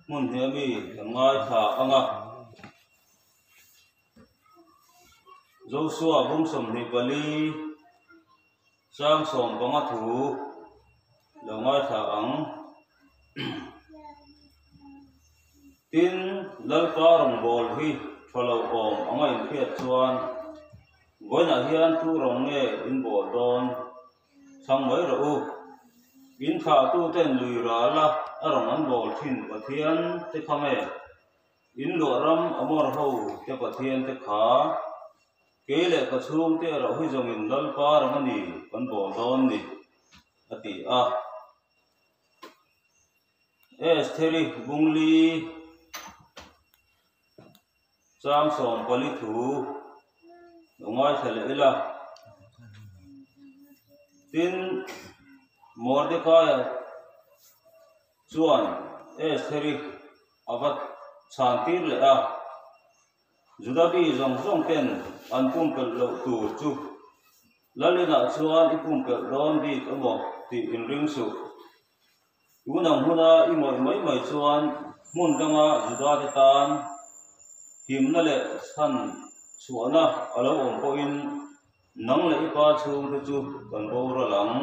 Hmun hnih ami kan ngaithla ang a. Joshua bung 24 chang 15 thu lo ngaithla ang. Tin, Lalpa rawngbâwl hi ṭha lo awm anga inhriat chuan vawiinah hian tu rawng nge in bâwl dâwn? Chhang mai rawh u. In thlahtuten lui râla a rawng an bâwl ṭhin Pathian te kha nge? In luah ram Amor ho te Pathian te kha kei leh ka chhungte erawh hi zawngin Lalpa rawng a ni kan bâwl dâwn ni, a ti a. Estheri Bungli chang 14 thu lo ngaithla leh ila. Tin, Mordekaia chuan Estheri a va chhan tir leh a, Juda mi zawng zawng ten an pumpelh loh tur chu Lalinah chuan i pumpelh dawn bik emaw tih inring suh. Tun ang huna i ngawih mai mai chuan hmun danga Judate tan himna leh chhan chhuahna a lo awm pawhin nang leh i pa chhungte chu kan boral ang.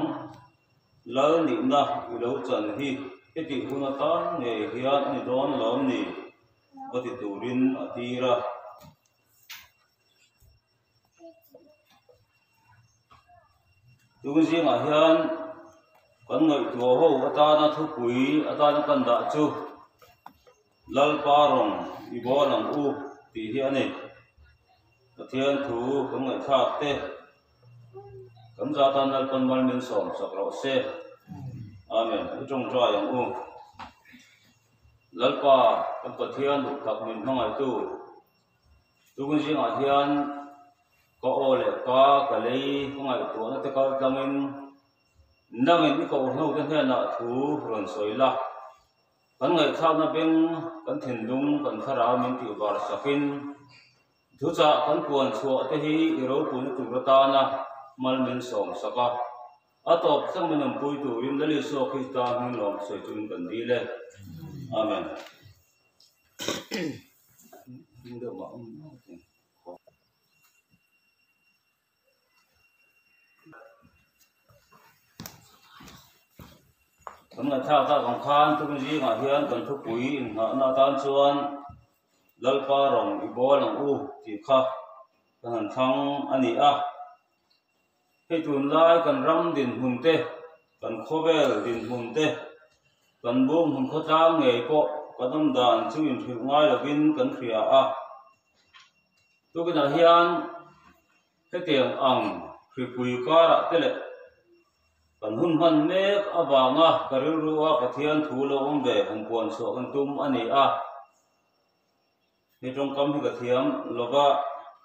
Lal nihna i lo chan hi hetih hun atan ngei hian a ni dawn lawm ni? va ti turin a tir a. Tun zingah hian kan ngaihtuah ho atana thupui atana kan dah chu Lalpa rawng i bawl ang u tih hi a ni. Pathian thu kan ngaihthlak te kan za tan Lalpan mal min sawm sak rawh se. Amen. I tawngtai ang u. Lalpa kan Pathian duh tak min hmangaihtu. Tun zingah hian ka aw leh ka ka lei ka ngaihtuahna te kal tlangin nangin i kohhnote hnenah thu rawn sawi la. Kan ngaihthlakna beng, kan thinlung, kan thlarau min tih var sakin thuchah kan puan chhuah te hi i ropuina tur atana mal min sawm sak a. A tawp thleng min awmpui turin Lal Isua Krista hming lawm sawi chungin kan dil e. Amen. Kan ngaihthlak tak ang khan tum zingah hian kan thupui inngahna atan chuan Lalpa rawng i bawl ang u tih kha kan han thlang a ni a. Hei tunlai kan ram dinhmun te, kan khawvel dinhmun te, kan bawng hmun khawtlang ngei pawh kan awm dan chu inhrilh ngai lovin kan hria a. Tukinah hian hetiang ang hripui karah te leh kan hun hman mek avanga ka rilrua Pathian thu lo awm ve han puan chhuah kan tum a ni a. He tawngkam hi ka thiam lova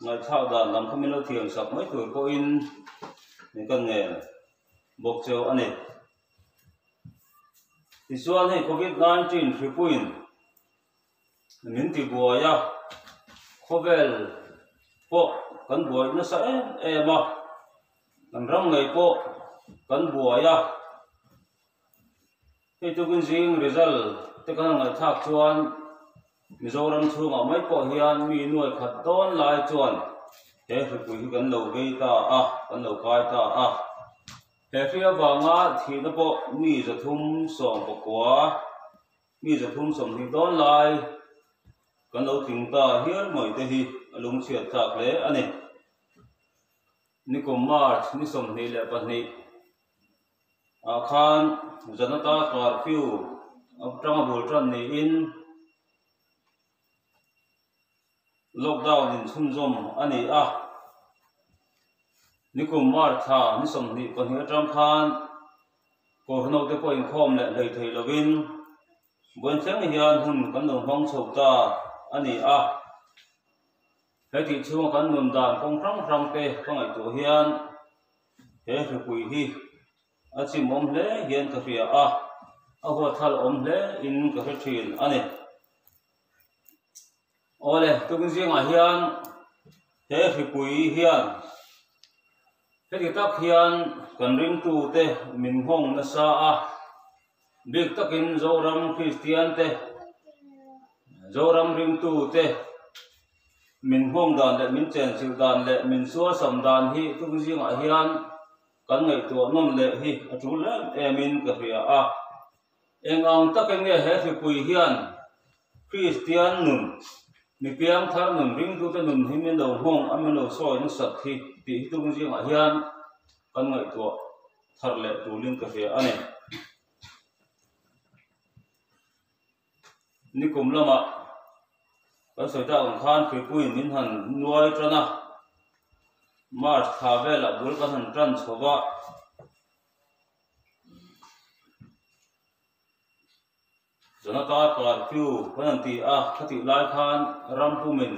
ngaihthlak dan lam kha min lo thiam sak mai tur pawhin min kan ngen bawk cheu a ni. Tichuan hei Covid 19 hripuiin min ti buai a, khawvel pawh kan buai nasa em em a, kan ram ngei pawh kan buai a. Hei tukin zing result te kan han ngaihthlak chuan Mizoram chhungah mai pawh hian mi nuai khat dawn lai chuan he hripui hi kan lo vei ta a, kan lo kai ta a. He hri avanga thihna pawh mi 319, mi 320 dawn lai kan lo tling ta hial mai te hi a lungchhiat thlak hle a ni. Nikum March ni 22 ah khan Janata curfew atanga bul tan niin lockdown in chhunzawm a ni a. Nikum March thla ni 22 atang khan Kohhran te pawh inkhawm leh hlei thei lovin vawiin thleng hian hun kan lo hmang chho ta a ni a. He tih chhunga kan nun dan kawng hrang hrang te ka ngaihtuah hian he hripui hi a chimawm hle hian ka hria a, a huatthal awm hle in ka hre thin a ni. Awle, tukin zingah hian he hripui hian heti tak hian kan ringtute min nghawng nasa a, bik takin Zoram Kristian te. Zoram ringtute min nghawng dan leh min chenchilh dan leh min sualsam dan hi tung zingah hian kan ngaihtuah nawn leh hi a tul em emin ka hria a. Eng ang takin nge he hripui hian Kristian nun, mi piangthar nun, ringtute nun hi min lo nghawng a, min lo sawi nasat hi tih hi tung zingah hian kan ngaihtuah thar leh tulin ka hria a ni. Nikum lamah kan sawi tak ang khan Hripuiin min han nuai tan a, March thla velah bul kan han tan chho va. Janata curfew kan han ti a, khatih lai khan ram pumin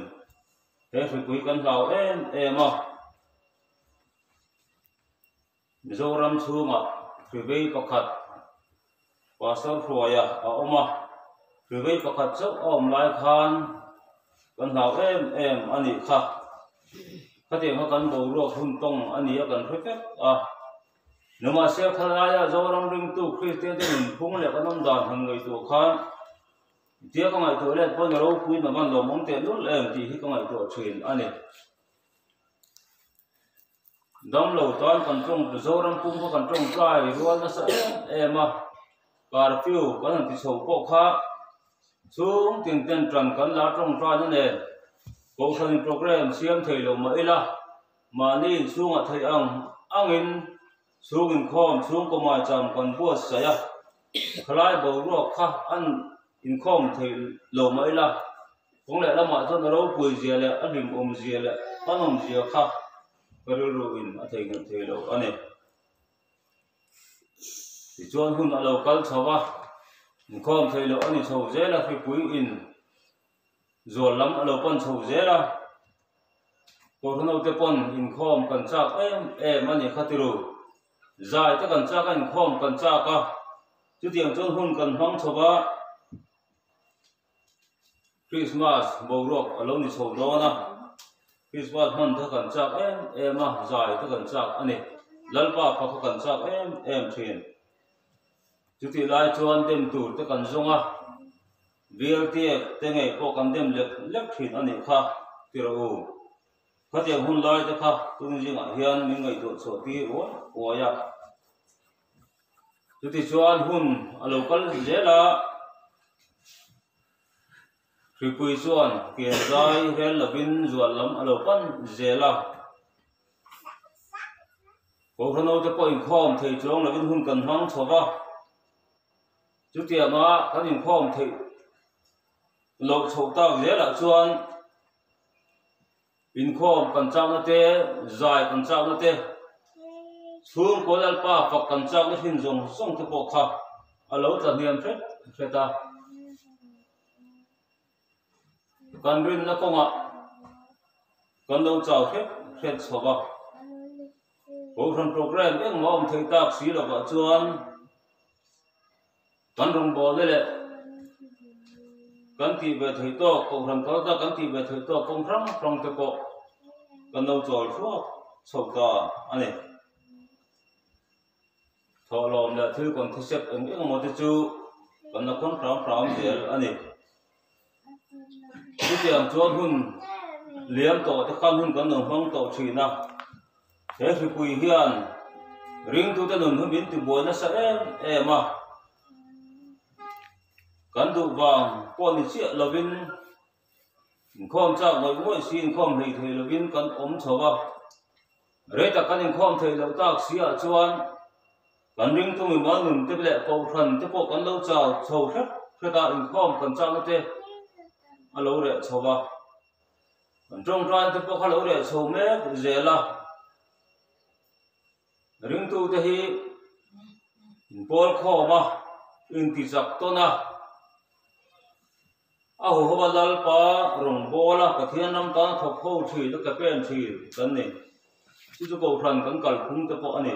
he hripui kan hlau em em a. Mizoram chhungah hrivei pakhat Pastor Hruaia a awm a, hrivei pakhat chauh a awm lai khan kan hlau em em a nih kha. Khatiang kha kan boruak hun tawng a ni a kan hre vek a. Nimahse khalaia Zoram ringtu Kristian te nunphung leh kan awm dan han ngaihtuah khan tia ka ngaihtuah let pawhin a ropuiin a van lawmawm tehlul em tih hi ka ngaihtuah thin a ni. Damlo tan kan tawng Zoram pum kha kan tawngtai rual nasa em em a, curfew kan han ti chho pawh kha chhung tin ten tan kan la tawngtaina nen Kohhran in programme siam thei lo mah ila mahni inchhungah theih ang angin chhung inkhawm chhungkaw maicham kan buatsaih a, khalai boruak kha an inkhawm thei lo mah ila Kawng leh lamah chuan a ropui zia leh a hlimawm zia leh a nawm zia kha ka rilru in a theihnghilh thei lo a ni. Tichuan hun a lo kal chho a, inkhawm thei loh a ni chho zel a, hripui in zual lam a lo pan chho zel a, Kohhranho te pawn inkhawm kan chak em em a ni kha tiru. Zai te kan chak a, inkhawm kan chak a, chutiang chuan hun kan hmang chho va. Krismas boruak a lo ni chho dawn a, Krismas hman te kan chak em em a, zai te kan chak a ni. Lalpa kha kha kan chak em em thin. Chutih lai chuan dem tur te kan zawng a, VLTF te ngei pawh kan dem lek lek thin a nih kha ti rawh u. Khatiang hun lai te kha tung zingah hian min ngaihtuah chhuah tir uai uai a. Chutichuan hun a lo kal zel a, hripui chuan kian zai rel lovin zual lam a lo pan zel a. Kohhranho te pawh inkhawm thei chuang lovin hun kan hmang chho va, chutianga kan inkhawm theih loh chhoh tak zelah chuan Inkhawm kan chakna te, zai kan chakna te, chhungkaw Lalpa fak kan chakna hrin zawng zawng te pawh kha a lo tla hniam hret hret a. Kan rinna kawngah kan lo chau hret hret chho va. Kohhran programme engmah awm thei tak si lovah chuan Kan rawngbawlna leh kan tih ve theih tawk, kohhran kalta kan tih ve theih tawk kawng hrang hrang te pawh kan lo chawl thuak chho ta a ni. Thawhlawm leh thil kawn thisep eng eng emaw te chu kan la khawn hram hram zel a ni. Chutiang chuan hun liam tawh te khan hun kan lo hmang tawh thin a. He hripui hian ringtute nun hi min tibuai nasa em em a. Kan duh vang pawh ni chiah lovin inkhawm chak ngawih ngawih si inkhawm hlei thei lovin kan awm chho a. Rei tak kan inkhawm theih loh tak si ah chuan kan ringtu mimal nun te leh kohhran te pawh kan lo chau chho hret hret a, inkhawm kan chakna te a lo reh chho a. Kan tawngtai te pawh kha lo reh chho mek zel a, ringtu te hi inpawl khawm a, intichak tawn a, a huho a Lalpa rawngbâwl a, Pathian ram tana thawk ho thin a ke pen thin kan ni. Chu chu Kohhran kan kalphung te pawh a ni.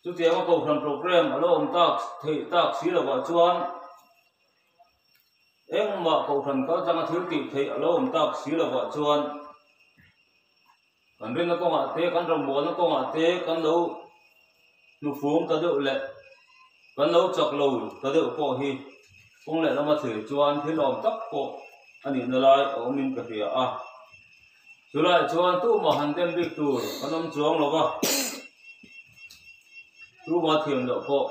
Chutianga Kohhran programme a lo awm tak theih tak si lovah chuan engmah Kohhran kal tlanga thil tih theih a lo awm tak si lovah chuan kan rinna kawngah te, kan rawngbawlna kawngah te kan lo hnufum ta deuh leh. Kan lo chak lo ta deuh pawh hi kawng leh lama thlir chuan thil awm tak pawh a nihna lai a awmin ka hria a. Chulaiah chuan tumah han dem bik tur kan awm chuang lo va, tumah thiam loh pawh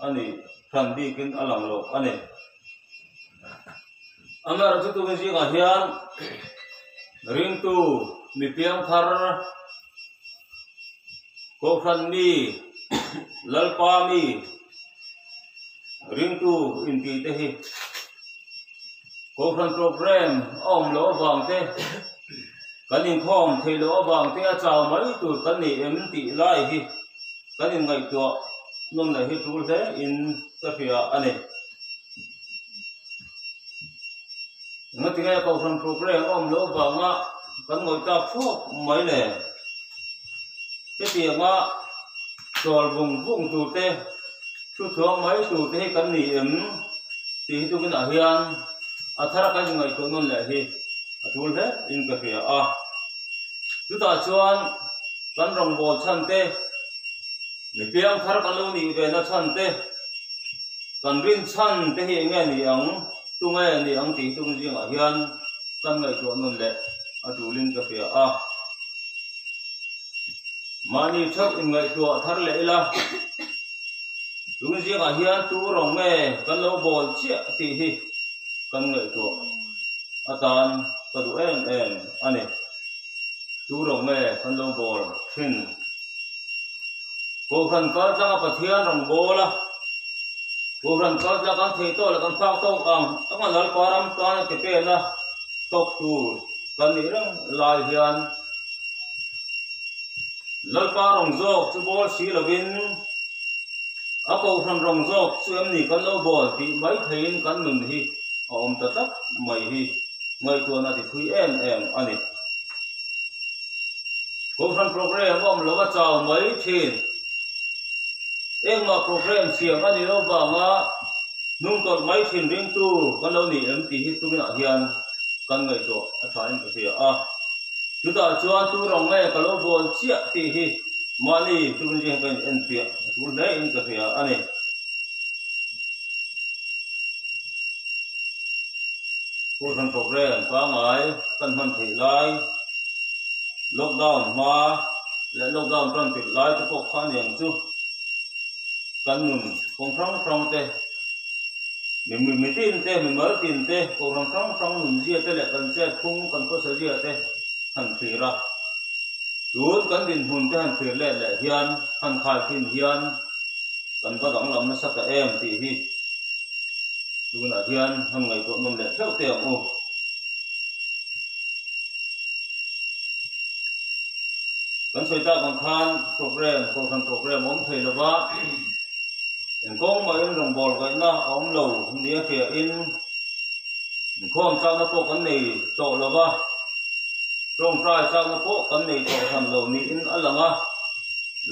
a nih hran bikin a lang lo a ni. Amaherawhchu tukin zingah hian ringtu mi piangthar Kohhran mi, Lalpa mi, ringtu intih te hi Kohhran program a awm loh avang te, kan inkhawm theih loh avang te a chau mai tur kan nei em tih lai hi kan inngaihtuah nawm leh hi tul hle in ka hria a ni. Engatinge Kohhran program a awm loh avanga kan ngawih tak thuak mai le? Hetianga chawl vung vung tur te, thu thuang mai tur te hi kan ni em tih hi tukinah hian a thar a kan inngaihtuah nawn leh hi a tul hle in ka hria a. Chutah chuan kan rawngbâwl chhan te, mi piang thar kan lo nih ve na chhan te, kan rin chhan te hi eng nge ni ang, tunge ni ang tih tum zingah hian kan ngaihtuah nawn leh a tulin ka hria a. Mahni theuh inngaihtuah thar leh ila, tun zingah hian tu rawng nge kan lo bawl chiah tih hi kan ngaihtuah atan ka duh em em a ni. Tu rawng nge kan lo bawl thin? Kohhran kal tlanga Pathian rawn bawl a, Kohhran kal tlang kan thei tawk leh kan phak tawk ang anga Lalpa ram tana ke pena thawk tur kan nih reng lai hian Lalpa rawn zawk chu bawl si lovin a Kohhran rawn zawk chu em ni kan lo bawl tih mai theiin kan nun hi a awm ta tlat mai hi ngaihtuahna ti thui em em a ni. Kohhran program a awm lo a chau mai thin. Engmah program siam a ni lo vanga hnung tawlh mai thin ringtu kan lo ni em tih hi tuminah hian kan ngaihtuah a thain ka hria a. Chutah chuan tu rawng nge ka lo bawl chiah tih hi mahni tumin zing ka inenfiah a tul hle in ka hria a ni. Kohhran program pangngai kan hman theih lai lockdown hma leh lockdown tan tirh lai te pawh kha aniang chu kan nun kawng hrang hrang te mi mi tin te mi mal tin te kohhran hrang hrang nun zia te leh kan chet phung kan khawsa zia te han thlir a tun kan dinhmun te han thlir let leh hian han khai thin hian kan va danglam nasa ta em tih hi tunah hian han ngaihtuah nawm leh theuh teh ang u. Kan sawi tak ang khan program, kohhran program a awm thei lo va, engkawng mahin rawngbâwl ngaihna a awm lo nia hriain inkhawm chakna pawh kan nei tawh lo va, tawngtai chakna pawh kan nei tawh hran lo niin a lang a.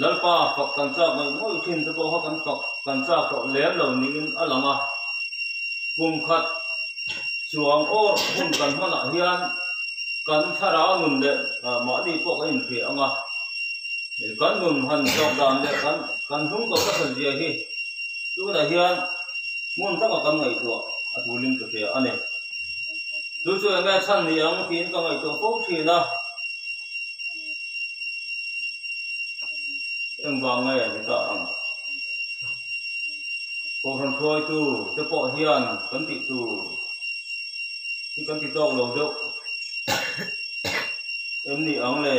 Lalpa fak kan chak ngawih ngawih thin te pawh kha kan fak kan chak tawh lem lo niin a lang a. Kum khat chuang awr hun kan hmanah hian kan thlarau nun leh mahni pawh kan inhria ang a, kan nun han chak dan leh kan kan hnung tawh nasa zia hi tunah hian hmun taka kan ngaihtuah a tulin ka hria a ni. Chu chu eng nge chhan ni ang tiin ka ngaihtuah fo thin a. Engvang nge ni ta ang? Kohhran hruaitu te pawh hian kan tih tur hi kan ti tawk lo deuh em ni ang le?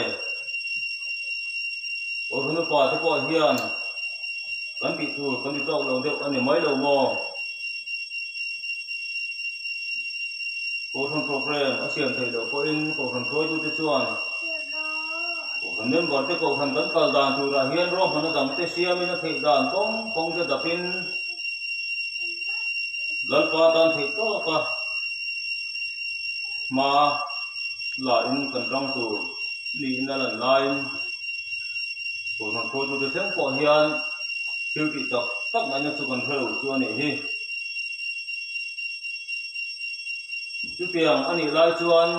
Kohhran upa te pawh hian kan tih tur kan ti tawk lo deuh a ni mai lo maw? Kohhran program a siam theih loh pawhin Kohhran hruaitute chuan Kohhran member te Kohhran kan kal dan turah hian ruahmanna dangte siamin a theih dan kawng kawng te dapin Lalpa tan theih tawk a hma lahin kan rang tur niin a lan laiin Kohhran hruaitute thleng pawh hian thil tih tak tak ngaihna chu kan hre lo chu a nih hi. Chutiang a nih lai chuan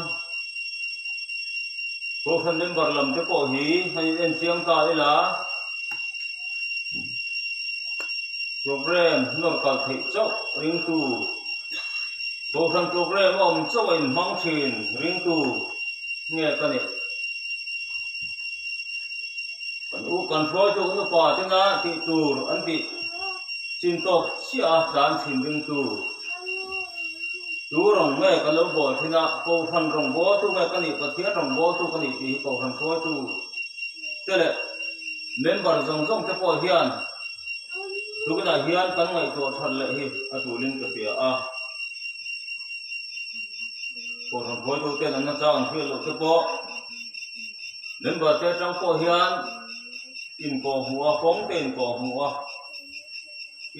Kohhran member lam te pawh hi han in en chiang ta ila. Programme nawr kal theih chauh ringtu, Kohhran programme a awm chauh a inhmang thin ringtu nge ka nih? Kan u kan hruaitu kan upa tena tih tur an tih chin tawk chiah a tlan thin ringtu. Tu rawng nge ka lo bawl thin a, Kohhran rawng bawltu nge ka nih, Pathian rawng bawltu ka nih tih hi Kohhran hruaitu te leh member zawng zawng te pawh hian Tukinah hian kan ngaihtuah that leh hi a tulin ka hria a. Kohhran hruaitu ten an nachang an hriat loh te pawh member te atang pawh hian inkawh hmuh a, kawng te inkawh hmuh a,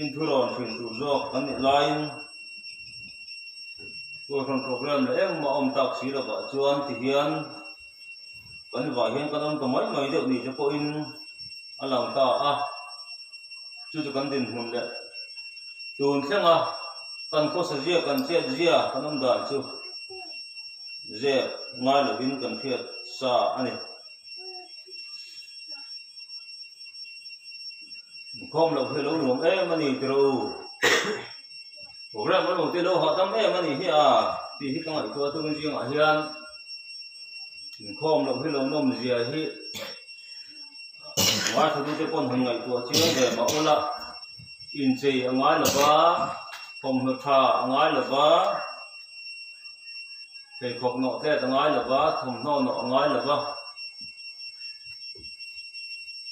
inthurawn thin tur zawk kan nih laiin Kohhran program leh engmah awm tak si lovah chuan tihian kan vah hian kan awm ta mai mai deuh ni te pawhin a lang ta a, chu chu kan dinhmun leh tun thlenga kan khawsa zia kan chet zia kan awm dan chu zep ngai lovin kan hriat sa a ni. Inkhawm loh hi a lo nuam em a ni tiro program an awm te lo hahdam em a ni hi a tih hi ka ngaihtuah a tun zingah hian inkhawm loh hi lo nawm zia hi ngaithlatute pawn han ngaihtuah chiang ve mah ula inchei a ngai lo va thawmhnaw tha a ngai lo va pheikhawk nawh tlet a ngai lo va thawmhnaw nawh a ngai lo va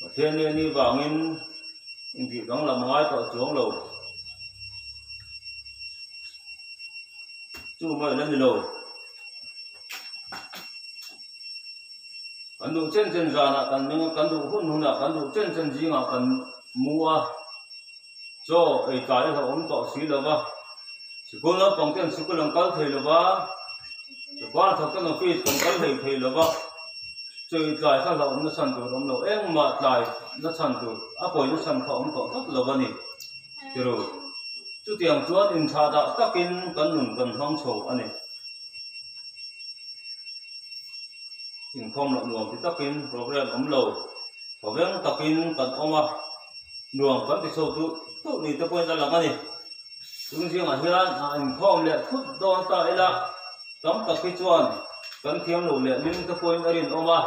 Pathian nia ni vangin intih danglam a ngai tawh chuang lo. Chu mai la ni lo. Kan duh chen chen zanah kan meng a, kan duh hun hunah kan duh chen chen zingah kan mu a, chaw ei tlai a hlauhawm tawh si lo va, sikul naupang ten sikul an kal thei lo va, chawhmar thawk ten office kan kal hlei thei lo va, chaw ei tlai kha hlauhawm na chhan tur a awm lo, engmah tlai na chhan tur a pawi na chhan kha a awm tawh tlat lo a ni tiru. Chutiang chuan inthahdah takin kan nun kan hmang chho a ni. Inkhawm loh nuam ti takin program awm lo, thawveng takin kan awm a, nuam kan ti chho duh duh ni te pawhin a lang a ni. Chung zingah hian a inkhawm leh thut dawn ta ila tam tak hi chuan kan thiam loh leh lim te pawhin a rinawm a,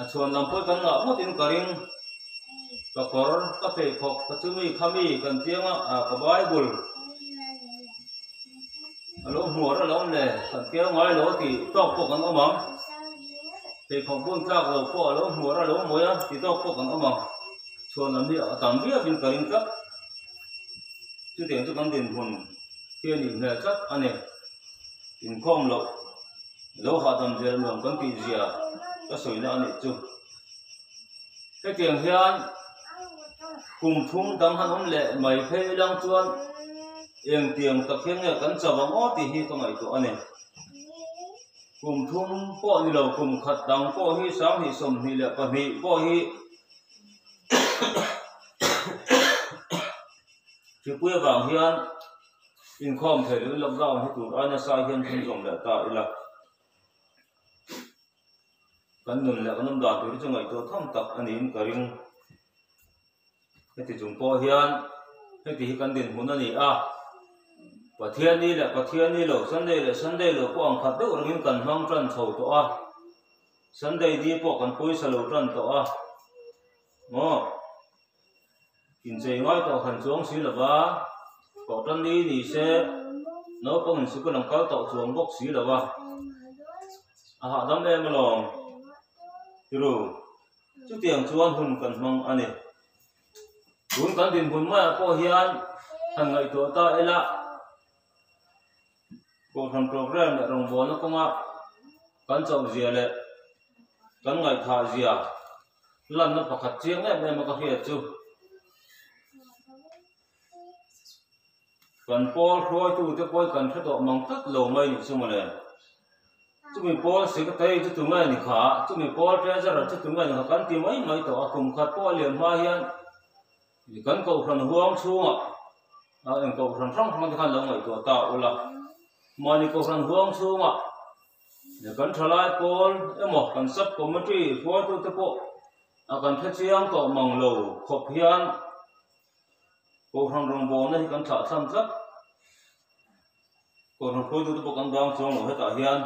a chhuan lam pawh kan ngah ngawtin ka ring. Ka kawr, ka pheikhawk, ka chumi khami kan chiang a, ka Bible. A lo hmuar a lo awm le, kan keu ngai lo tih tawk pawh kan awm ang. Pheikhawk bun tlak lo pawh a lo hmuar a lo mawi a tih tawk pawh kan awm ang. Chhuan lam hi a tam viau in ka ring tlat. Chutiang chu kan dinhmun hi a nih hmel tlat a ni. Inkhawm loh lo hahdam zel nuam kan tih zia ka sawina a nih chu. Hetiang hian kum thum dang han awm leh mai phei ilang chuan engtiang tak hian nge kan chau ang aw tih hi ka ngaihtuah a ni. Kum thum pawh ni lo kum khat dang pawh hi 2022 pawh hi hripui avang hian inkhawm thei loin lockdown hi tur ai nasa hian chhunzawm leh ta ila. Kan nun leh kan awm dan tur hi chu ngaihtuah tham tak a niin ka ring. Heti chung pawh hian heti hi kan dinhmun a ni a, Pathianni leh Pathianni lo, Sunday leh Sunday lo pawh ang khat deuh rengin kan hmang tan chho tawh a, Sunday ni pawh kan pawisa lo tan tawh a, maw? Inchei ngai tawh han chuang si lo va, kohhran ni ni se naupang in sikul an kal tawh chuang bawk si lo va, a hahdam em alawm tiru chutiang chuan hun kan hmang a ni. Tun kan dinhmun maiah pawh hian han ngaihtuah ta ila kohhran program leh rawngbawlna kawnga kan chauhzia leh kan ngaihthah zia Lanna pakhat chiang em em a ka hriat chu kan pawl hruaitute pawh kan hre tawh mang tlat lo mai nih chu mawle. Chumi pawl secretary chu tunge ni kha, chumi pawl treasurer chu tunge ni kha kan ti mai mai tawh a, kum khat pawh a liam hma hian kan kohhran huang chhungah eng kohhran hrang hrang te khan lo ngaihtuah ta ula, mahni kohhran huang chhungah Kan thalai pawl emaw kan sub committee hruaitute pawh a kan hre chiang tawh mang lo khawp hian Kohhran rawngbawlna hi kan thlah thlam tlat. Kohhran hruaitute pawh kan bang chuang lo hetah hian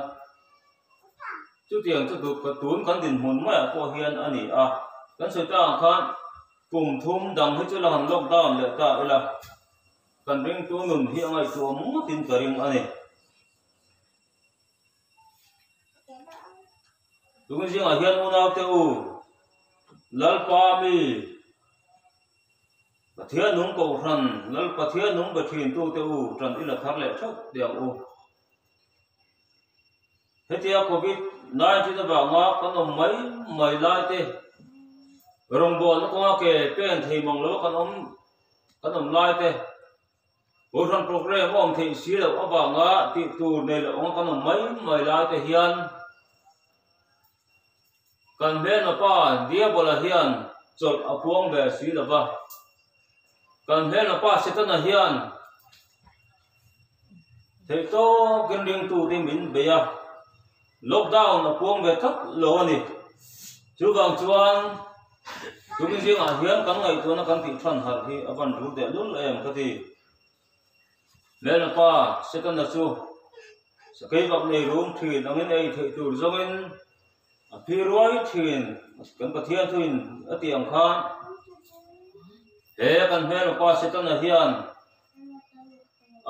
chutiang chu tun kan dinhmun maiah pawh hian a ni a. Kan sawi ta ang khan kum thum dang hi chu la han lockdown leh ta ila kan ringtu nun hi a ngaihtuah ngawtin ka ring a ni. Tun zingah hian unaute u, Lalpa mi Pathian nung kohhran, Lal Pathian nung be thintute u tan i la thar leh theuh teh ang u. Hetia Covid 19 avanga kan awm mai mai lai te, rawngbawlna kawnga ke pen thei mang lova kan awm kan awm lai te, Kohhran programme a awm theih si loh avanga tih tur nei loh anga kan awm mai mai lai te hian kan hmelma pa Diabola hian chawlh a puang ve si lo va, kan hmelma pa Setana hian theih tawkin ringtute min bei a, lockdown a puang ve tlat lo a ni. Chuvang chuan tumi zingah hian kan ngaihtuahna kan tih than harh hi a van tul teh lul em ka ti. Hmelma pa Setana chu sakei vak nei rum thin angin ei theih tur zawngin a phi ruai thin kan Pathian thuin a tih ang khan he kan hmelma pa Setana hian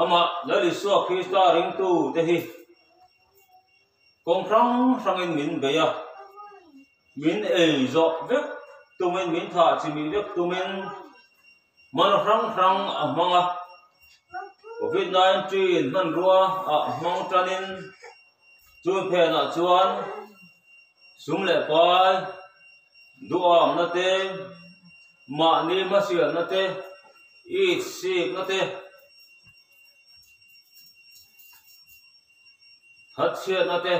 amah Lal Isua Krista ringtu te hi Kawng hrang hrangin min bei a, min ei zawh vek tumin, min thah chimih vek tumin man hrang hrang a hmang a. Covid 19 hmanrua ah hmang tanin chu phenah chuan sum leh pai, duhamna te, mahni hmasialna te, itsikna te, Thatchhiatna te,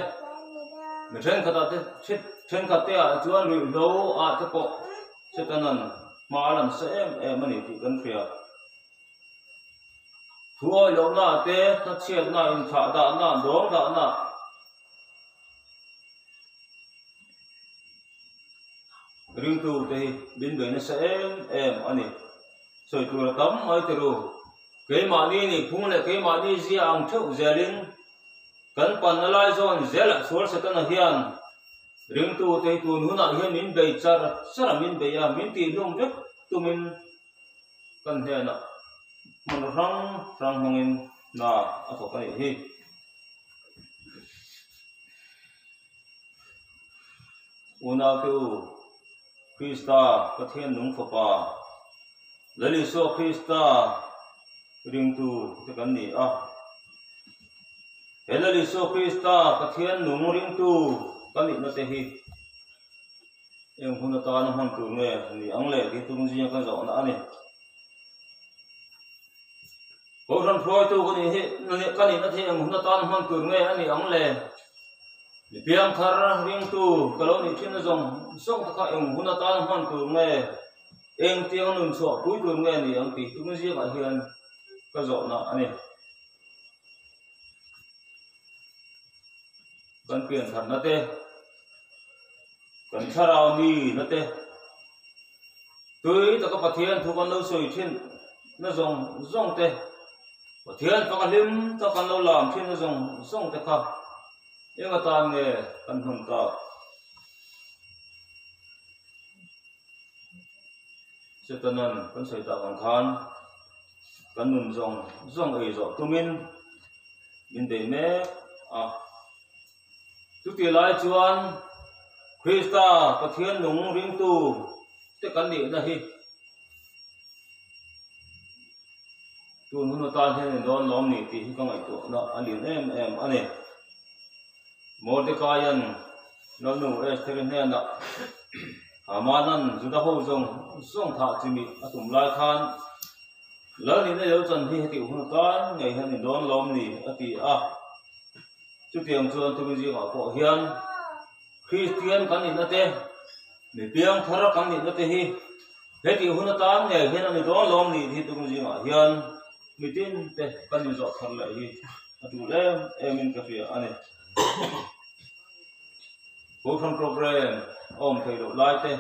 mi thenkhatah te thenkhat te ah chuan ruihhlo ah te pawh Setanan hma a lang sa em em a ni tih kan hria. Thu awih lohna ah te thatchhiatna, inthlah dahna, dawng dahna, ringtu te hi min bei nasa em em a ni. Sawi tur a tam mai ti ru. Keimahni nih phung leh keimahni zia ang theuh zelin kan panna lai zawn zelah sual Setana hian ringtu te hi tun hunah hian min bei char char a, min bei a, min tihhlum vek tumin kan hnenah hmun hrang hrang hmangin hna a thawk a nih hi. Unaute u, Krista Pathian nung Fapa, Lal Isua Krista ringtu te kan ni a. He Lal Isua Krista Pathian nung ringtu kan nihna te hi eng hun atana hman tur nge ni ang le tih tum zinga kan zawhna a ni. Kohhran hruaitu ka nih hi ka nihna thei eng hun atan hman tur nge a nih ang le? Mi piangthar ringtu ka lo nih thin na zawng zawng te kha eng hun atan hman tur nge, eng tiang nun chhuah pui tur nge a nih ang tih tum ziakah hian ka zawhna a ni. Kan piantharna te, kan thlarau nihna te, Tui taka Pathian thu kan lo sawi thin na zawng zawng te, Pathian faka hlim tak kan lo lam thin na zawng zawng te kha eng atan nge kan hman tak? Setanan kan sawi tak ang khan kan nun zawng zawng ei zawh tumin min bei mek a. Chutih lai chuan Krista Pathian nung ringtu te kan nihna hi tun hun atan hian in dawn lawm ni tih hi ka ngaihtuahna a lian em em a ni. Mordecaian Lalnu Estheri hnenah Hamanan Juda ho zawng zawng thah chimih a tum lai khan Lal nihna lo chan hi hetih hun atan ngei hian in dawn lawm ni a ti a. Chutiang chuan tumi zingah pawh hian Kristian kan nihna te, mi piangthar kan nihna te hi hetih hun atan ngei hian a ni dawn lawm ni tih tumi zingah hian mitin te kan inzawh thar leh hi a tul em em in ka hria a ni. Kohhran programme a awm thei loh lai te.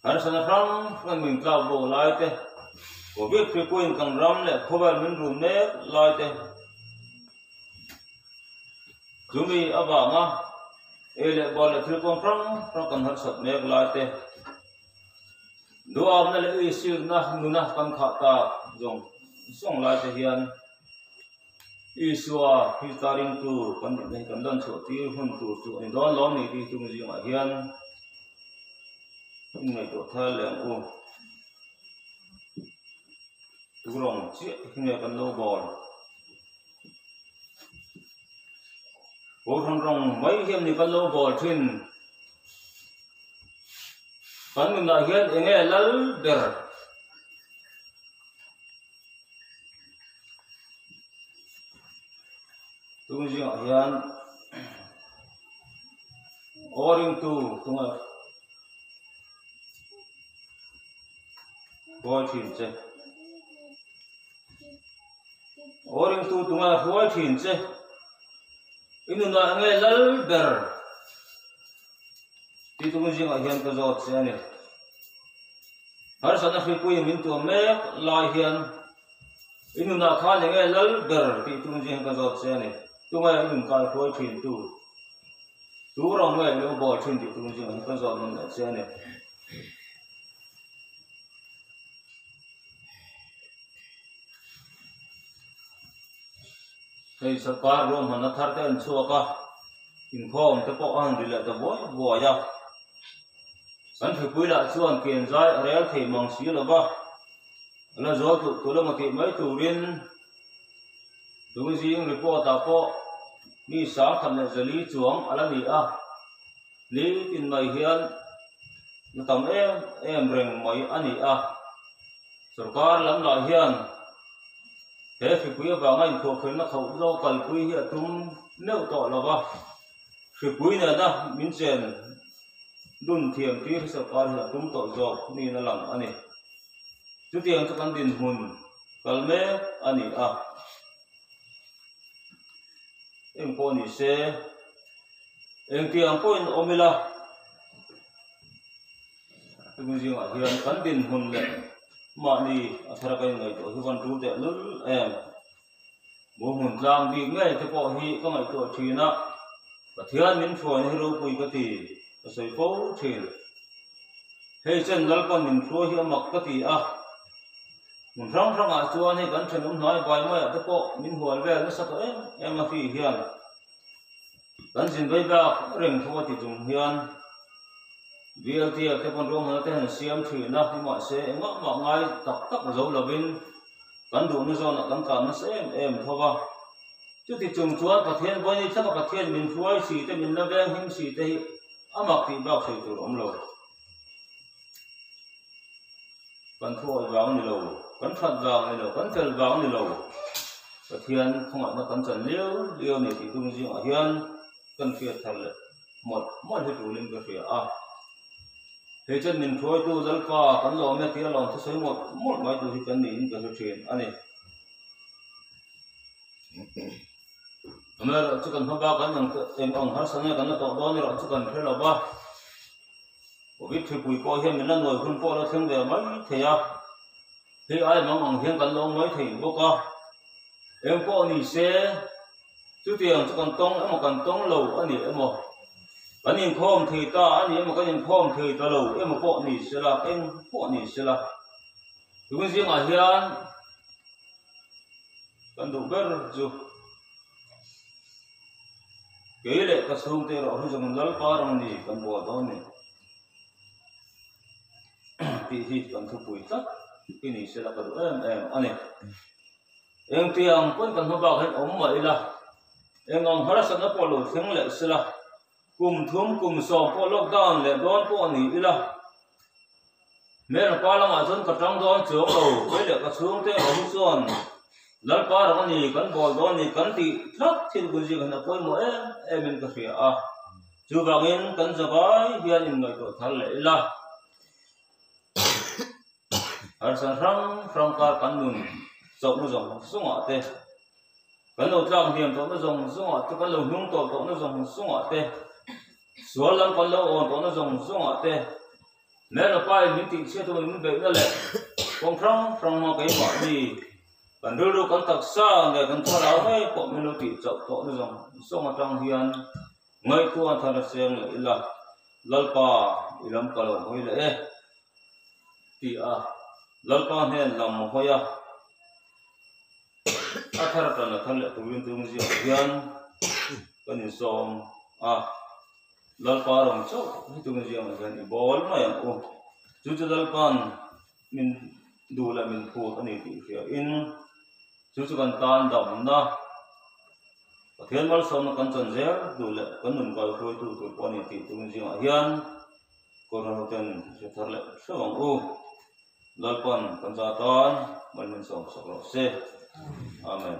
Harsatna hrang hrang min tlak bawk lai te, Covid hripuiin kan ram leh khawvel min run mek lai te, chumi avanga ei leh bar leh thil kawng hrang hrang kan harsat mek lai te, duamna leh uisirna nuna kan khah tak zawng zawng lai te hian Isua Krista ringtu kan nihna hi kan lan chhuah tir hun tur chu a ni dawn lawm ni tih chung zingah hian inngaihtuah thar leh ang u. Turawng chiah hi nge kan lo bawl. Kohhran rawng mai hian ni kan lo bawl thin. Kan nunah hian eng nge lal ber? Tung zingah hian aw ringtu tunga hruai thin che aw ringtu tunga hruai thin che i nunah nge lal ber tih tung zingah hian ka zawt che a ni. Harsatna hripui min tuam mek lai hian i nunah khan eng nge lal ber tih tum zing ka zawt che a ni. Tunge i nun kai hruai thin tu? Tu rawng nge i lo bawl thin tih tum zing ka zawt nawn leh che a ni. Hei sorkar ruahmanna thar te an chhuak a, inkhawm te pawh a han ri leh ta buai buai a. Kan hripui lah chuan kian zai a rel thei mang si lo va, a la zual tluk tluk emaw tih mai turin Tungzing report ah pawh mi 10,000 leh 400 chuang a la ni a, nitin mai hian na tam em em reng mai a ni a. Sorkar lam lah hian he hripui avanga inkhuahkhirna khauh zawk kalpui hi a tum meuh tawh lo va, hripui nena min chen Dun thiam tir hi sorkar hian a tum tawh zawk niin a lang a ni. Chutiang chu kan dinhmun kal mek a ni a. Eng pawh ni se, engtiang pawhin awm ila, tun zingah hian kan dinhmun leh mahni a thar ka inngaihtuah hi van tul teh lul em. Buhmun tlang bik ngei te pawh hi ka ngaihtuah thin a, Pathian min hruaina hi ropui ka ti, ka sawi fo thin. Hei chen Lalpan min hruai hi a mak ka ti a, hmun hrang hrangah chuan hei kan thenawm hnai vai maiah te pawh min hual vel nasa tawh em em a hri hian kan zin vei bak reng tho a ti chung hian VLTF te pawn ruahmanna te han siam thin a, nimahse engmah mah ngai tak tak zo lovin Kan duhna zawnah kan tlan nasa em em tho va. Chuti chung chuan Pathian vawiin thlaka Pathian min hruai si te, min la veng him si te hi a mak tih bak sawi tur a awm lo. Kan thuawih vang a ni lo, kan that vang a ni lo, kan fel vang a ni lo. Pathian khawngaihna kan chan liau liau a ni tih tum zingah hian kan hriat thar leh mawlh mawlh hi tulin ka hria a. Hei chuan min hruaitu Lalpa kan lawm e tia lawm thusawi mawlh mawlh mai tur hi kan niin ka hre thin a ni. Amaherawh chu kan hmaba kan eng eng ang harsa nge kan la tawh dawn erawh chu kan hre lo va. Covid hripui pawh hian min la nuai hun pawh a la thleng ve mai thei a. Hei ai mang ang hian kan lo awm mai thei bawk a. Eng pawh ni se Chutiang chu kan tawng emaw kan tawng lo a ni emaw, kan inkhawm thei ta a ni emaw kan inkhawm thei ta lo emaw pawh ni sela, eng pawh ni sela, tun zingah hian kan duh ber chu kei leh ka chhungte erawh hi zawng Lalpa rawng ni kan bual dawn ni tih hi kan thupui tlat hi ni sela ka duh em em a ni. Engtiang pawn kan hma bak hian awm mah ila, eng ang harsatna pawh lo thleng leh sela, kum thum kum sawm pawh lockdown leh dawn pawh a ni ila, hmelpa lamah chuan ka tang dawn chuang lo, kei leh ka chhungte awm chuan Lalpa ram a ni, kan bawl dawn a ni kan tih tlat thil hun zingah hian a pawimawh em em in ka hria a, chuvangin kan zavai hian inngaihtuah thar leh ila. Harsan hrang hrang kar kan nun chauhna zawng zawngah te, kan lo tlak hniam tawhna zawng zawngah te, kan lo hnung tawh tawhna zawng zawngah te, sual lam kan lo awn tawhna zawng zawngah te, Hmelapa in min tihchhiat a min beihna leh kawng hrang hrang hma keimahni kan rilru kan taksa leh kan thlarau ngei pawh min lo tih chauh tawhna zawng zawng atang hian ngaihtuah thar a seng leh ila Lalpa i lam ka lo hawi leh e tih a Lalpa hnen lam hawi a. A thar tan a thar leh turin tung ziah hian kan insawm a, Lalpa rawng chauh hi tung ziangah hian i bawl mai ang u. Chu chu Lalpa'n min duh leh min phut a ni tih hriain chu chu kan tan damna Pathian malsawmna kan chan zel duh leh kan nun kalhruaitu tur pawh a ni tih tung zingah hian Kohhran hoten hre thar leh hreuh ang u. Lalpan kan za tan mal min sawm sak rawh se. Amen.